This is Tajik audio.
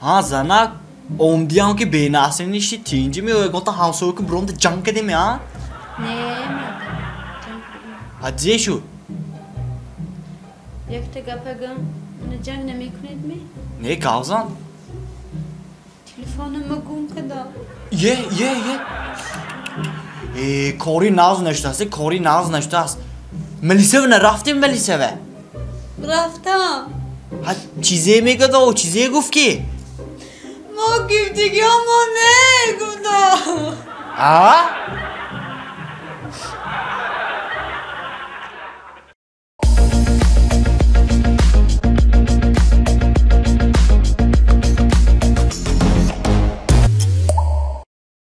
Ҳа, занак, омдиам ки бенасиб ништи, тинҷи меояд, гонта ҳамсоя ки буромда ҷанг кадем, а? Не, мардак, ҷанг кардем. Ҳа, зе шуд? Якта гапа гам, мана ҷанг намекунед ми? Не, гавзан. Телефонама гум кардам. Е, е, е. Э, кори нағз нашудааст, кори нағз нашудааст. Милисава нарафтем, милисава? Рафтам. Ҳа, чизе мегӯяд, чизе гуфт ки? Мо гифтигиҳомо не гуфтам. А?